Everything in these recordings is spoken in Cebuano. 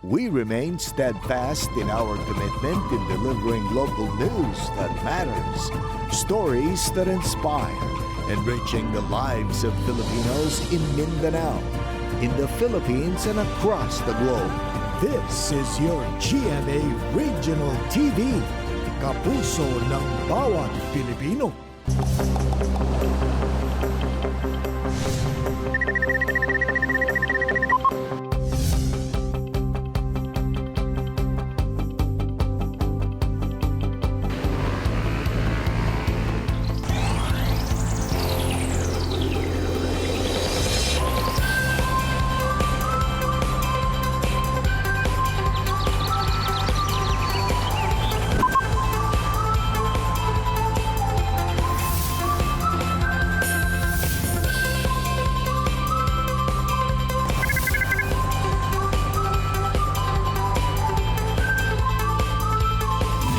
We remain steadfast in our commitment in delivering local news that matters, stories that inspire, enriching the lives of Filipinos in Mindanao, in the Philippines, and across the globe. This is your GMA Regional TV, kapuso ng bawat Pilipino.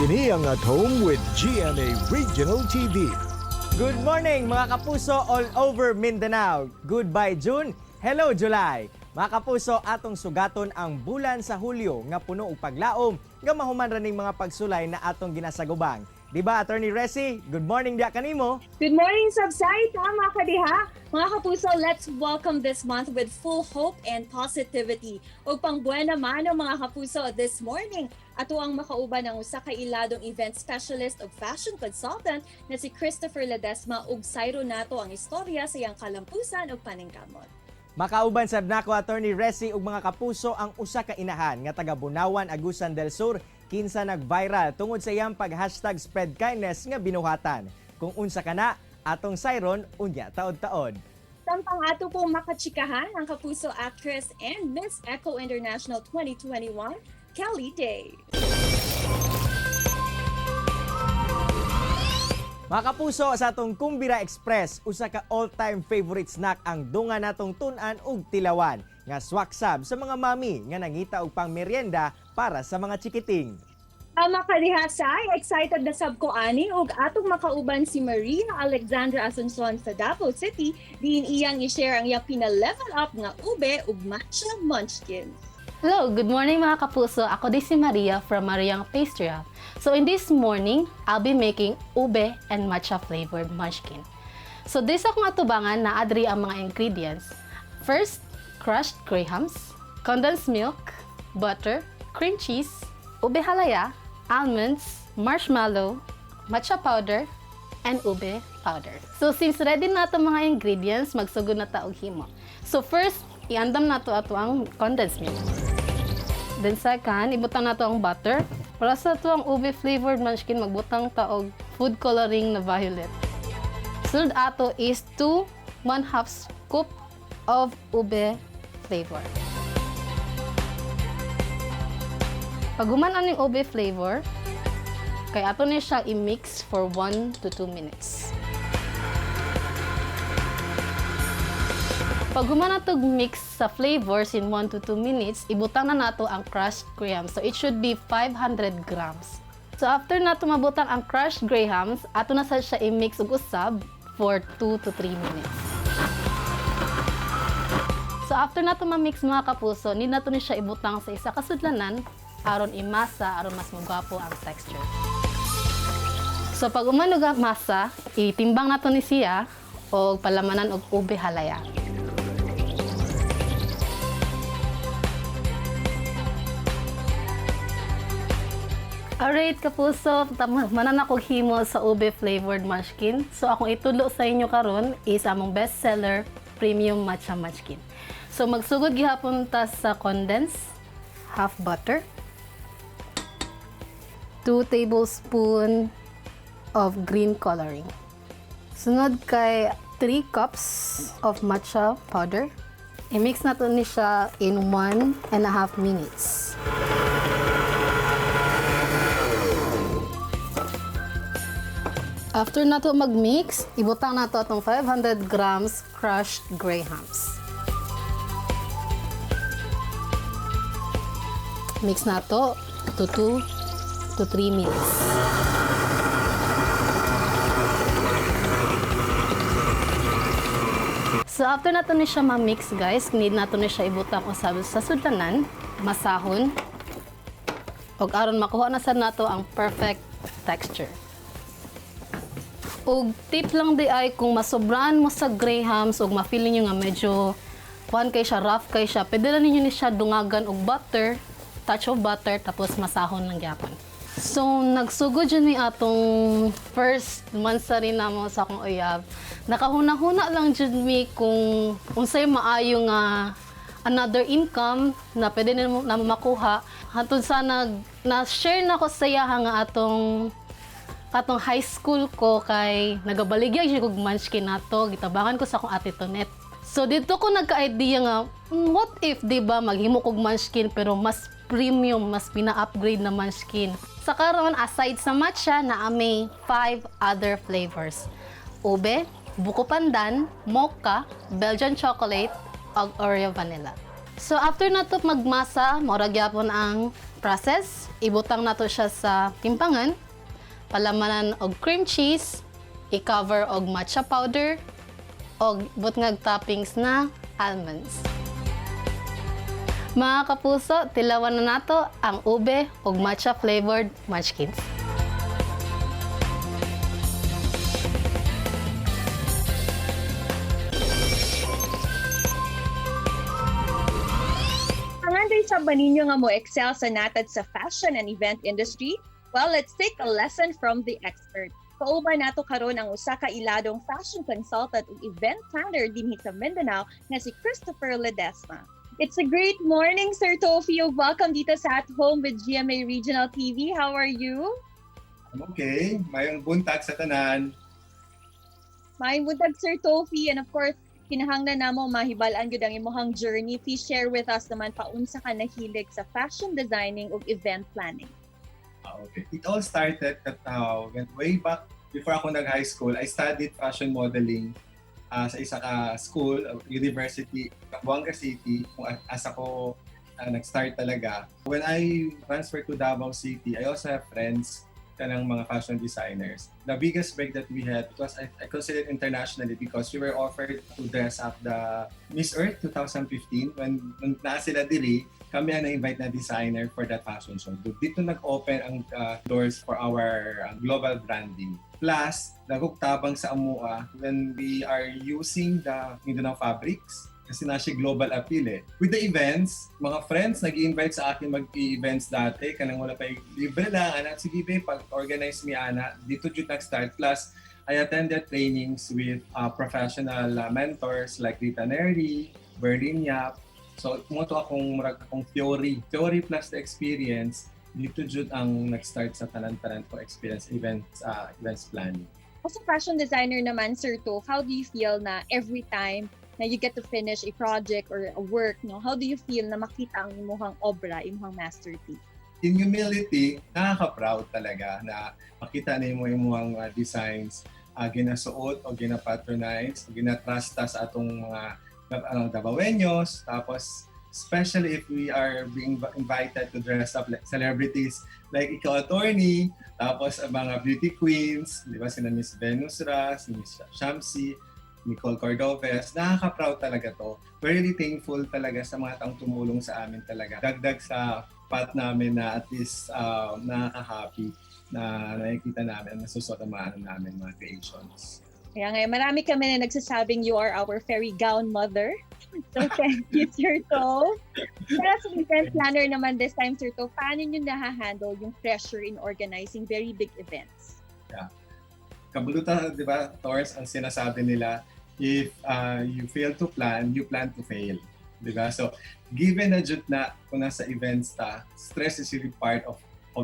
Kini ang At Home with GMA Regional TV. Good morning, mga kapuso all over Mindanao. Goodbye, June, hello, July. Mga kapuso, atong sugaton ang bulan sa Hulyo nga puno og paglaom nga mahuman ra ning mga pagsulay na atong ginasagubang. Di ba, Attorney Resi? Good morning diya kanimo. Good morning, Subsay! Tama ka diha! Mga kapuso, let's welcome this month with full hope and positivity. Ug pang buena mano, mga kapuso, this morning, ato ang makauban ang usa ka iladong event specialist ug fashion consultant na si Christopher Ledesma ug sayro nato ang istorya sa iyang kalampusan ug paningkamot. Makauban sab nako, Attorney Resi ug mga kapuso, ang usa ka inahan nga taga Bunawan, Agusan del Sur, kinsa nag-viral tungod sa iyang pag-#SpreadKindness nga binuhatan. Kung unsa kana, atong sayron unya taod-taod. Samtang ato pong makatsikahan ang kapuso actress and Miss Eco International 2021, Kelly Day. Mga kapuso, sa atong Kumbira Express, usa ka all-time favorite snack ang dunga natong tun-an ug tilawan nga swaksab sa mga mami nga nangita og pangmeryenda para sa mga chikiting. Tama ka diha, Sai. Excited na sab ko ani ug atong makauban si Maria Alexandra Asuncion sa Davao City diin iyang i-share ang iyang pina-level up nga ube ug matcha munchkins. Hello, good morning, mga kapuso. Ako di si Maria from Mariang Pastry Hub. So in this morning, I'll be making ube and matcha flavored munchkin. So this akong atubangan na adri ang mga ingredients. First, crushed grahams, condensed milk, butter, cream cheese, ube halaya, almonds, marshmallow, matcha powder, and ube powder. So since ready na ato mga ingredients, magsugod na ta og himo. So first, iandam nato ato ang condensed milk. Then second, ibutang nato ang butter. Para sa ato ang ube flavored munchkin, magbutang ta og food coloring na violet. Sunod ato is 2 1/2 scoop of ube flavor. Pag human aning ube flavor, kay ato ni siya i-mix for 1 to 2 minutes. Pag human nato mix sa flavors in 1 to 2 minutes, ibutang na nato ang crushed graham. So it should be 500 grams. So after nato mabutang ang crushed grahams, ato na sad siya i-mix ug usab for 2 to 3 minutes. So after nato ma-mix, mga kapuso, need nato ni siya ibutang sa isa ka sudlanan aron imasa, aron mas magwapo ang texture. So pag human og masa, itimbang nato ni siya og palamanan og ube halaya. Alright, kapuso, manan ako himo sa ube flavored munchkin. So akong itudlo sa inyo karon is among best seller, premium matcha munchkin. So magsugod gihapon ta sa condense, half butter, 2 tablespoon of green coloring. Sunod kay 3 cups of matcha powder. I-mix nato ni siya in 1.5 minutes. After nato mag-mix, ibutang nato atong 500 grams crushed grahams. Mix nato to 2 to 3 minutes. So after nato ni siya ma-mix, guys, need nato ni siya ibutang usab sa sudlanan masahon. Ug aron makuha na sad nato ang perfect texture. Ug tip lang diay, kung masobrahan mo sa grahams ug ma-feel niyo nga medyo kuan kay siya, rough kay siya, pwede na ninyo ni siya dungagan og butter, touch of butter, tapos masahon lang gyapon. So, nagsugod jud mi atong first monthsary namo sa akong uyab. Nakahuna-huna lang jud mi kung unsay maayo nga another income na pwede na namo makuha. Hantod sa nag na-share na ko sa iyaha nga atong katong high school ko kay nagabaligya siya kog munchkin nato, gitabangan ko sa akong Ate Tonet. So dito ko nagka-idea nga, what if, di ba, maghimo kog munchkin pero mas premium, mas pina-upgrade na munchkin?" Sa karon, aside sa matcha, naa may five other flavors: ube, buko pandan, mocha, Belgian chocolate ug Oreo vanilla. So after nato magmasa, mao ra gyapon ang process. Ibutang nato siya sa timpangan, palamanan og cream cheese, i-cover og matcha powder, og butngag toppings na almonds. Mga kapuso, tilawan na nato ang ube ug matcha flavored munchkins. Pangandoy sa ba ninyo nga mo excel sa natad sa fashion and event industry? Well, let's take a lesson from the expert. Kauban nato karon ang usa ka iladong fashion consultant ug event planner dinhi sa Mindanao nga si Christopher Ledesma. It's a great morning, Sir Tofi. Welcome dito sa At Home with GMA Regional TV. How are you? I'm okay. Maayong buntag sa tanan. Maayong buntag, Sir Tofi. And of course, kinahanglan namo mahibal-an gyud ang imong journey. Please share with us naman paunsa ka nahilig sa fashion designing ug event planning. Ah, okay. It all started that when way back before ako nag-high school, I studied fashion modeling sa isa ka school, university, Zamboanga City, kung asa ko nag-start talaga. When I transferred to Davao City, I also have friends kanang mga fashion designers. The biggest break that we had, because I consider it internationally because we were offered to dress up the Miss Earth 2015 when naa sila diri, kami ang na-invite na designer for that fashion show. Dito nag-open ang doors for our global branding. Plus, naguktabang sa amua when we are using the Mindanao fabrics kasi na siya global appeal eh. With the events, mga friends nag invite sa akin mag-events dati, kanang wala pa yung libre lang, ana, sige be, pag-organize mi ana, dito jud nag-start. Plus, I attended trainings with professional mentors like Rita Neri, Berlin Yap. So, mao to akong murag akong theory. Theory plus the experience, dito jud ang nag-start sa tanan-tanan ko experience events planning. As a fashion designer naman, Sir To, how do you feel na every time na you get to finish a project or a work, no? How do you feel na makita ang imuhang obra, imuhang masterpiece? In humility, nakaka-proud talaga na makita na mo yung mga designs ginasuot o gina-patronize o gina-trusta sa atong mga ano, Davaoeños. Tapos, especially if we are being invited to dress up like celebrities like ikaw, attorney, tapos ang mga beauty queens, di ba, sina Miss Venus Raj, si Miss Shamcey, Nicole Cordoves, nakaka-proud talaga to. We're really thankful talaga sa mga taong tumulong sa amin talaga. Dagdag sa path namin na at least nakaka-happy na nakikita namin ang nasusuot ang mga ano namin, mga creations. Kaya ngayon, marami kami na nagsasabing you are our fairy gown mother. So thank you, Sir To. Pero as an event planner naman this time, Sir To, paano nyo nahahandle yung pressure in organizing very big events? Kabalo ta, di ba, Tors, ang sinasabi nila, if you fail to plan, you plan to fail. Di ba? So, given na jud na kung nasa events ta, stress is really part of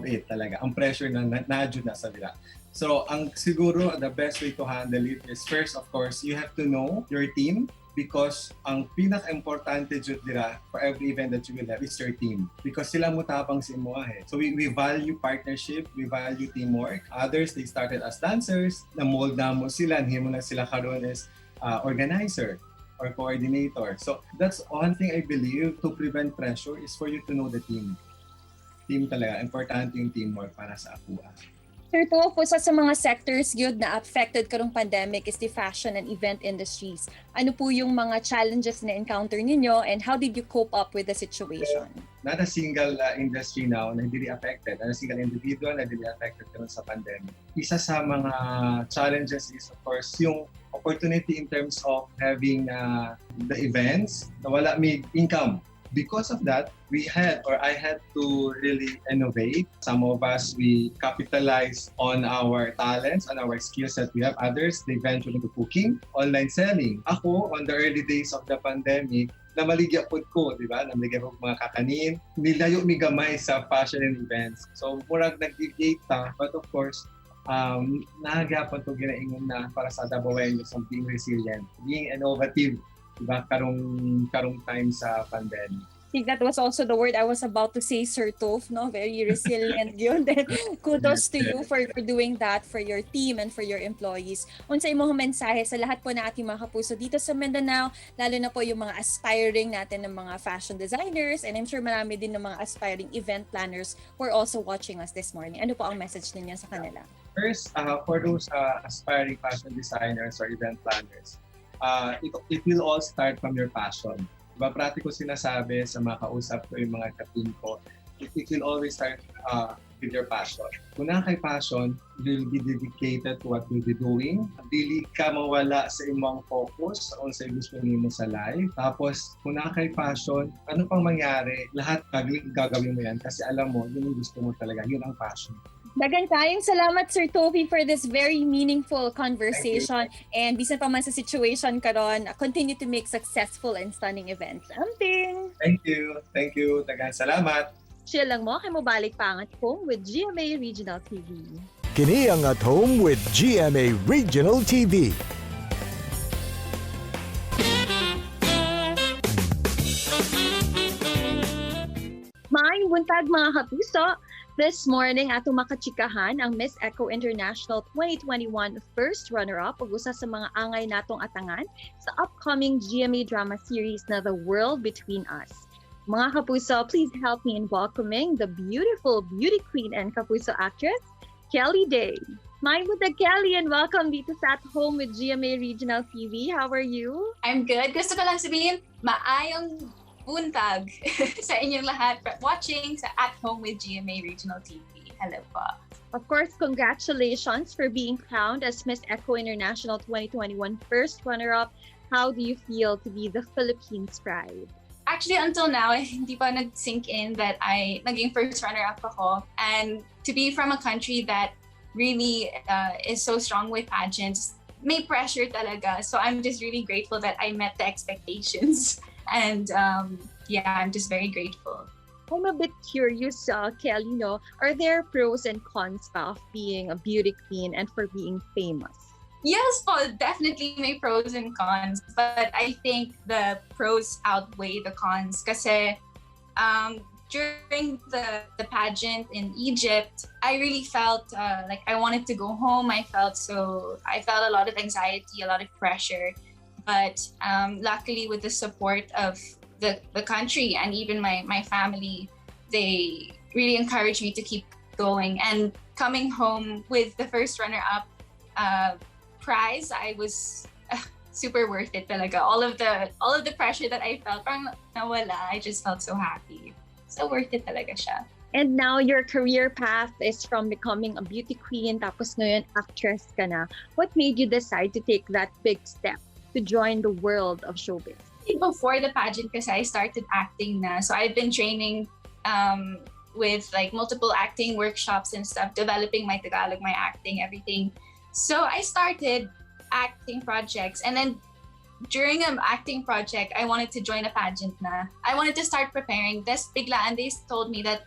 it talaga. Ang pressure na jud na sa nila. So, ang siguro the best way to handle it is first, of course, you have to know your team because ang pinaka-importante jud dira for every event that you will have is your team because sila mo tabang sa imo eh. So we value partnership, we value teamwork. Others, they started as dancers, na-mold na mo sila, himo na sila karon is organizer or coordinator. So that's one thing I believe to prevent pressure is for you to know the team. Team talaga, importante yung teamwork para sa ako. Sir Toph, usa sa mga sectors gyud na affected karong pandemic is the fashion and event industries. Ano po yung mga challenges na encounter ninyo and how did you cope up with the situation? Not a single industry now na hindi affected, not a single individual na hindi affected karon sa pandemic. Isa sa mga challenges is, of course, yung opportunity in terms of having the events na wala may income. Because of that, we had or I had to really innovate. Some of us, we capitalize on our talents, on our skills that we have. Others, they venture into cooking, online selling. Ako, on the early days of the pandemic, namaligya pod ko, di ba? Namaligya ko mga kakanin. Nilayo mi gamay sa fashion and events. So, murag nag-deviate ta. But of course, naa gyapon to ginaingon na para sa Dabawenyo sa being resilient, being innovative, di ba? Karong time sa pandemic. I think that was also the word I was about to say, Sir Toph, no? Very resilient yun. Then, kudos to you for doing that for your team and for your employees. Unsa imong mensahe sa lahat po na ating mga kapuso dito sa Mindanao, lalo na po yung mga aspiring natin ng mga fashion designers, and I'm sure marami din ng mga aspiring event planners who are also watching us this morning. Ano po ang message ninyo sa kanila? First, for those aspiring fashion designers or event planners, it will all start from your passion. Diba, parati ko sinasabi sa mga kausap ko, yung mga ka-team ko, it will always start with your passion. Kung naa kay passion, you'll be dedicated to what you'll be doing. Dili ka mawala sa imong focus sa unsay gusto nimo sa life. Tapos, kung naa kay passion, ano pang mangyari, lahat gagawin mo yan kasi alam mo, yun yung gusto mo talaga, yun ang passion. Daghan kayong salamat, Sir Toby, for this very meaningful conversation. And bisan pa man sa situation karon, continue to make successful and stunning events. Amping! Thank you. Thank you. Daghan salamat. Chill lang mo kay mobalik pa ang At Home with GMA Regional TV. Kini ang At Home with GMA Regional TV. Maayong buntag, mga kapuso! This morning, ato makachikahan ang Miss Eco International 2021 first runner-up ug usa sa mga angay natong atangan sa upcoming GMA drama series na The World Between Us. Mga kapuso, please help me in welcoming the beautiful beauty queen and kapuso actress, Kelly Day. Maayong buntag, Kelly, and welcome dito sa At Home with GMA Regional TV. How are you? I'm good. Gusto ko lang sabihin, maayong buntag sa inyong lahat watching sa At Home with GMA Regional TV. Hello po. Of course, congratulations for being crowned as Miss Eco International 2021 first runner-up. How do you feel to be the Philippines' pride? Actually, until now, hindi pa nag-sink in that I naging first runner-up ako. And to be from a country that really is so strong with pageants, may pressure talaga. So I'm just really grateful that I met the expectations. And yeah, I'm just very grateful. I'm a bit curious, Kelly, no? Are there pros and cons pa of being a beauty queen and for being famous? Yes po, definitely may pros and cons. But I think the pros outweigh the cons kasi during the pageant in Egypt, I really felt like I wanted to go home. I felt a lot of anxiety, a lot of pressure. But luckily, with the support of the country and even my family, they really encouraged me to keep going. And coming home with the first runner-up prize, I was super worth it talaga. All of the pressure that I felt, parang nawala. I just felt so happy. So worth it talaga siya. And now your career path is from becoming a beauty queen, tapos ngayon actress ka na. What made you decide to take that big step to join the world of showbiz? Before the pageant kasi, I started acting na. So I've been training with like multiple acting workshops and stuff, developing my Tagalog, my acting, everything. So I started acting projects, and then during an acting project, I wanted to join a pageant na. I wanted to start preparing. This biglaan, they told me that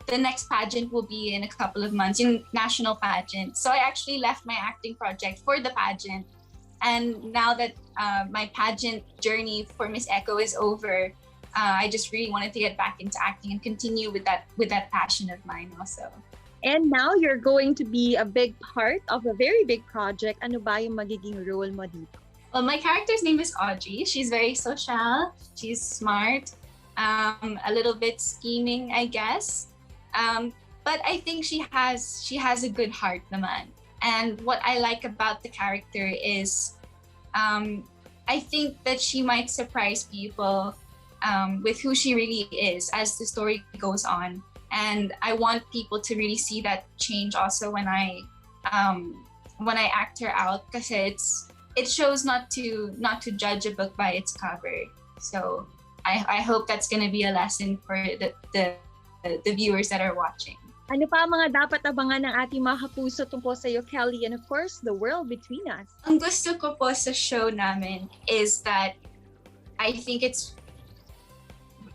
the next pageant will be in a couple of months, yung national pageant. So I actually left my acting project for the pageant. And now that my pageant journey for Miss Eco is over, I just really wanted to get back into acting and continue with that passion of mine also. And now you're going to be a big part of a very big project. Ano ba yung magiging role mo dito? Well, my character's name is Audrey. She's very social. She's smart, a little bit scheming, I guess. But I think she has a good heart naman. And what I like about the character is I think that she might surprise people with who she really is as the story goes on. And I want people to really see that change also when I act her out because it shows not to judge a book by its cover. So I hope that's gonna be a lesson for the viewers that are watching. Ano pa ang mga dapat abangan ng ating mga kapuso tungkol sa iyo, Kelly, and of course, The World Between Us? Ang gusto ko po sa show namin is that I think it's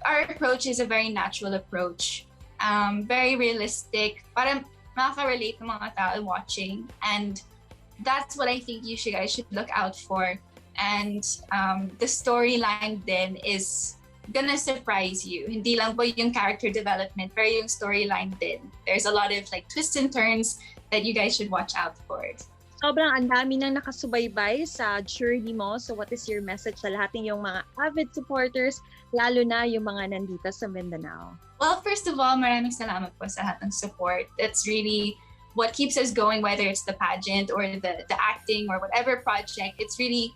our approach is a very natural approach. Very realistic. Para makaka-relate ng mga tao watching. And that's what I think you should guys should look out for. And the storyline then is gonna surprise you. Hindi lang po yung character development, pero yung storyline din. There's a lot of like twists and turns that you guys should watch out for. Sobrang ang dami nang nakasubaybay sa journey mo. So what is your message sa lahat ng iyong mga avid supporters, lalo na yung mga nandito sa Mindanao? Well, first of all, maraming salamat po sa lahat ng support. That's really what keeps us going, whether it's the pageant or the acting or whatever project. It's really,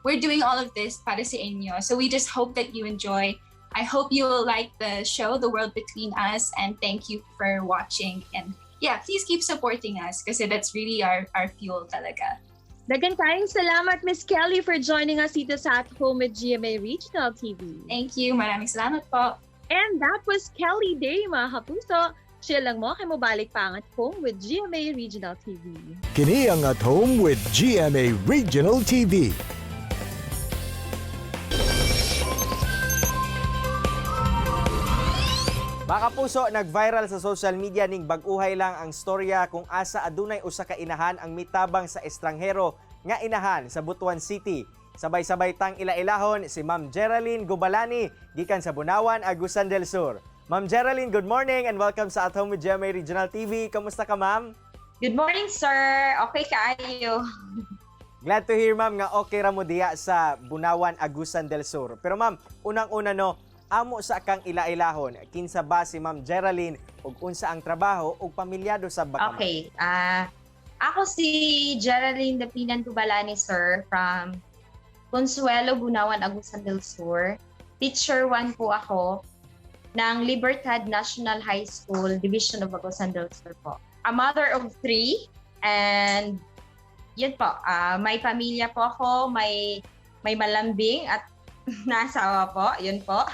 we're doing all of this para sa inyo. So we just hope that you enjoy. I hope you will like the show, The World Between Us, and thank you for watching. And yeah, please keep supporting us kasi that's really our fuel talaga. Daghan kayong salamat, Miss Kelly, for joining us dito sa At Home with GMA Regional TV. Thank you. Maraming salamat po. And that was Kelly Day, mga kapuso. Chill lang mo, kay mobalik pa ang At Home with GMA Regional TV. Kini ang At Home with GMA Regional TV. Mga kapuso, nag-viral sa social media ning bag-uhay lang ang storya kung asa adunay usa ka inahan ang mitabang sa estranghero nga inahan sa Butuan City. Sabay-sabay tang ila-ilahon si Ma'am Geraldine Gubalani gikan sa Bunawan, Agusan del Sur. Ma'am Geraldine, good morning and welcome sa At Home with GMA Regional TV. Kamusta ka, ma'am? Good morning, sir. Okay kaayo. Glad to hear, ma'am, nga okay ra mo diya sa Bunawan, Agusan del Sur. Pero ma'am, unang-una no, amo sa kang ila-ilahon, kinsa ba si Ma'am Geraldine ug unsa ang trabaho ug pamilyado sa ba ka, ma'am? Okay. Ako si Geraldine Dapinan Gubalani, sir, from Consuelo, Bunawan, Agusan del Sur. Teacher 1 po ako ng Libertad National High School, Division of Agusan del Sur po. A mother of three and yun po, may pamilya po ako, may malambing at naasawa po, yun po.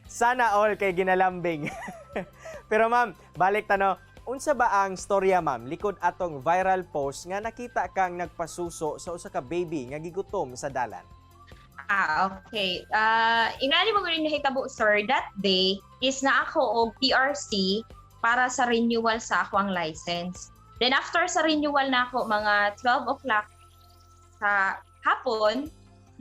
Sana all kay ginalambing. Pero ma'am, balik ta no, unsa ba ang storya, ma'am, likod atong viral post nga nakita kang nagpasuso sa usa ka baby nga gigutom sa dalan? Ah, okay. Ingani mo rin nahitabo, sir, that day is na ako og PRC para sa renewal sa ako ang license. Then after sa renewal na ako, mga 12 o'clock sa hapon,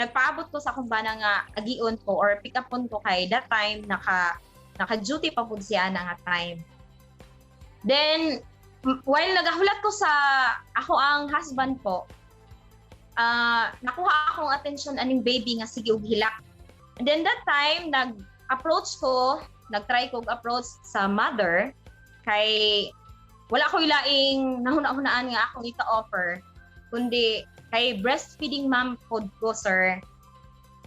nagpaabot ko sa akong bana nga agion ko or pick upon ko kay that time naka duty pa pud siya na nga time. Then while nagahulat ko sa ako ang husband po, nakuha akong attention aning baby nga sige og hilak. And then that time nag-approach ko, nag-try ko og approach sa mother kay wala ko laing nahuna-hunaan nga akong ika-offer kundi kay breastfeeding mom pod ko, sir.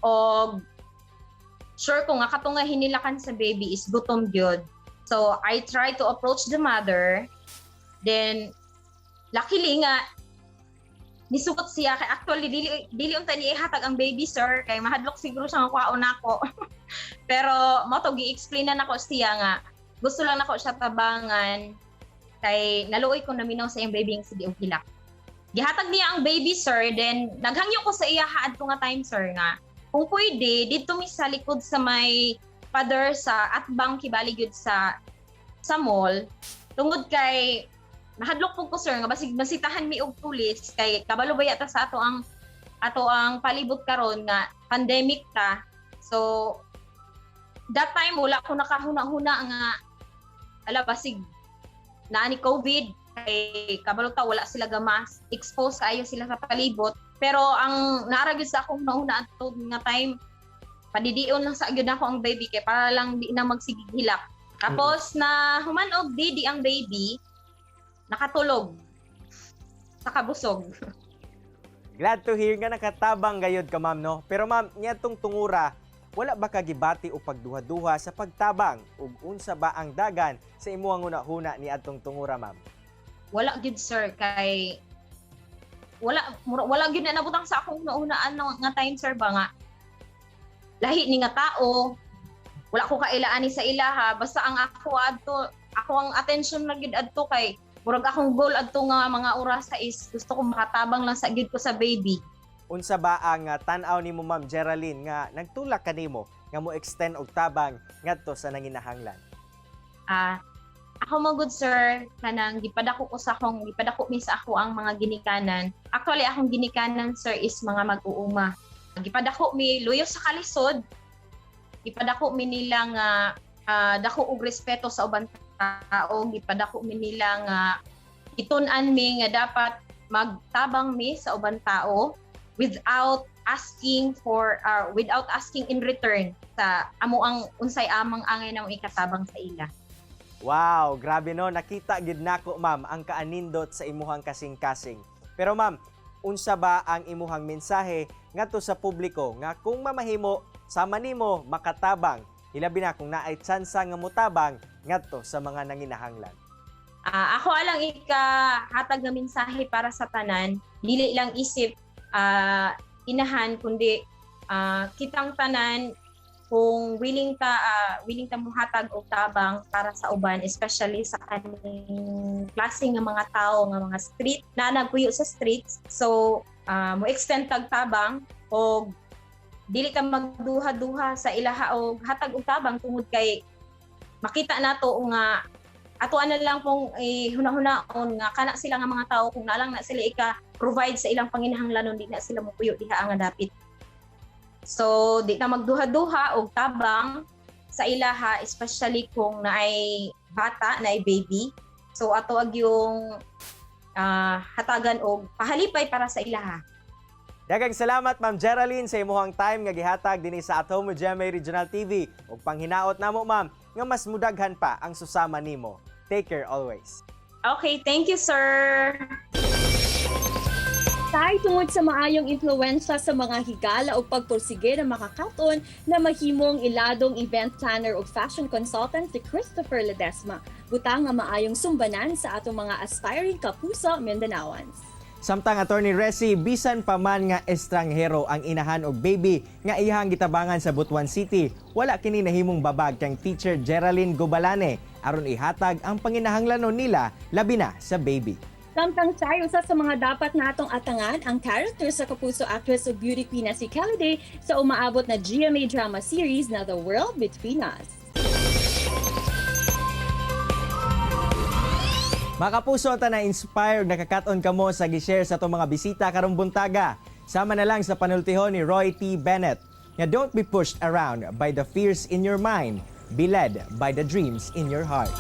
Og sure ko nga kato nga hinilakan sa baby is gutom gyud. So I try to approach the mother. Then luckily nga nisukot siya kay actually dili dili unta ni ihatag ang baby, sir, kay mahadlok siguro siya nga kwaon nako. Pero mo to gi-explain na nako siya nga gusto lang nako siya tabangan kay naluoy ko naminaw sa iyang baby nga sige og hilak. Gihatag niya ang baby, sir, then naghangyo ko sa iya adto nga time, sir, nga kung pwede didto mi sa likod sa may pader sa atbang kibali gyud sa mall tungod kay nahadlok pud ko, sir, nga basig masitahan mi og pulis kay kabalo ba yata sa ato ang palibot karon nga pandemic ta. So that time wala ko nakahuna-huna nga ala, basig naa ni COVID kay kabalo ta wala sila ga-mask, expose kaayo sila sa palibot. Pero ang naa ra gyud sa akong nauna adto nga time, padidion lang sa gyud ako ang baby kay para lang di na magsigig hilak. Tapos na human og didi ang baby, nakatulog sa kabusog. Glad to hear nga nakatabang gayud ka, ma'am, no? Pero ma'am, niadtong tungura, wala ba ka gibati o pagduha-duha sa pagtabang ug unsa ba ang dagan sa imuhang hunahuna niadtong tungura, ma'am? Wala gyud, sir, kay wala wala gyud na nabutang sa akong hunahunaan nga time, sir, ba nga lahi ni nga tao, wala ko kailaan ni sa ilaha, basta ang ako adto, ako ang attention na gyud adto kay murag akong goal adto nga mga orasa is gusto ko makatabang lang sa gyud ko sa baby. Unsa ba ang tan-aw nimo, Ma'am Geraldine, nga nagtulak kanimo nga mo extend og tabang ngadto sa nanginahanglan? Ako mo good, sir, kanang gipadako ko sa akong gipadako mi sa ako ang mga ginikanan. Actually akong ginikanan, sir, is mga mag-uuma. Gipadako mi luyo sa kalisod. Gipadako mi nila nga dako og respeto sa ubang tao, gipadako mi nila nga itun-an mi nga dapat magtabang mi sa ubang tao without asking for without asking in return sa amo ang unsay amang angay na ikatabang sa ila. Wow, grabe no, nakita gid nako, ma'am, ang kaanindot sa imuhang kasing-kasing. Pero ma'am, unsa ba ang imuhang mensahe ngadto sa publiko nga kung mamahimo sama nimo makatabang, hilabi na kung naay tsansa nga motabang ngadto sa mga nanginahanglan? Ako alang ikahatag nga mensahe para sa tanan, dili lang isip inahan kundi kitang tanan kung willing ta muhatag og tabang para sa uban, especially sa kaning klase nga mga tao nga mga street na nagpuyo sa streets. So mo extend tag tabang og dili ka magduha-duha sa ilaha og hatag og tabang tungod kay makita nato nga ato ana lang pong hunahunahon nga kana sila nga mga tao kung nalang na sila ika-provide sa ilang panginahanglanon, di na sila mopuyo diha nga dapit. So di ta magduha-duha og tabang sa ilaha, especially kung naay bata, naay baby. So ato ag yung hatagan og pahalipay para sa ilaha. Daghang salamat, Ma'am Geraldine, sa imuhang time nga gihatag dinhi sa At Home with GMA Regional TV. Ug panghinaot namo, ma'am, nga mas mudaghan pa ang susama nimo. Take care always. Okay, thank you, sir. Tay, tungod sa maayong impluwensya sa mga higala o pagpursige na makakaton na mahimong iladong event planner o fashion consultant si Christopher Ledesma. Butang nga maayong sumbanan sa atong mga aspiring kapuso Mindanaoans. Samtang Attorney Resi, bisan pa man nga estranghero ang inahan og baby nga iyang gitabangan sa Butuan City, wala kini nahimong babag kang Teacher Geraldine Gobalane aron ihatag ang panginahanglanon nila labi na sa baby. Samtang tayo, usa sa mga dapat natong atangan ang character sa kapuso actress o beauty queen na si Kelly Day sa umaabot na GMA drama series na The World Between Us. Mga kapuso, ta na-inspire nakakat-on kamo sa gi-share sa atong mga bisita karong buntaga. Sama na lang sa panultihon ni Roy T. Bennett nga don't be pushed around by the fears in your mind, be led by the dreams in your heart.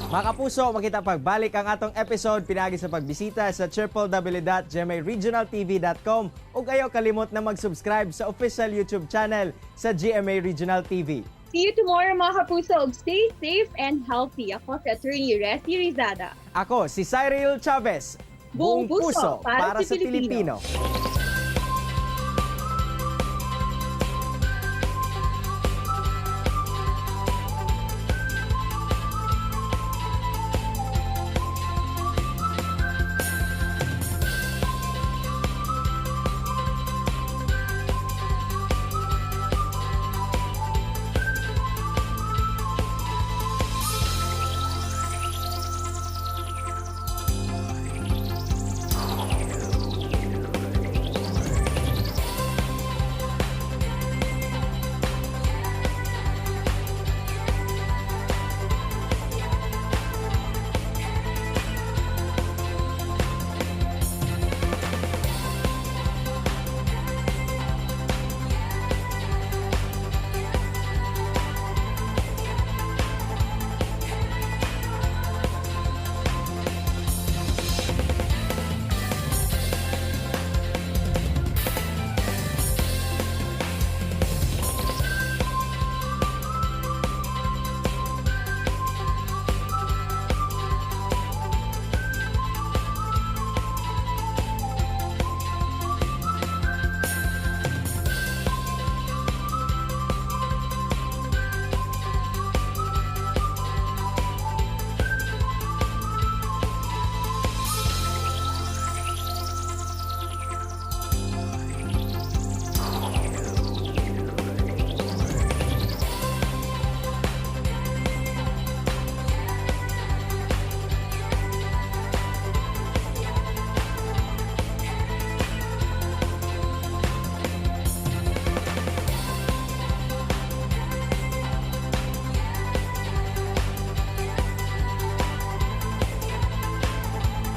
Mga kapuso, makita pagbalik ang atong episode pinaagi sa pagbisita sa www.gmaregionaltv.com ug ayaw kalimot na mag-subscribe sa official YouTube channel sa GMA Regional TV. See you tomorrow, mga kapuso. Stay safe and healthy. Ako si Attorney Resi Rizada. Ako si Cyril Chavez. Buong puso para sa sa Pilipino. Pilipino.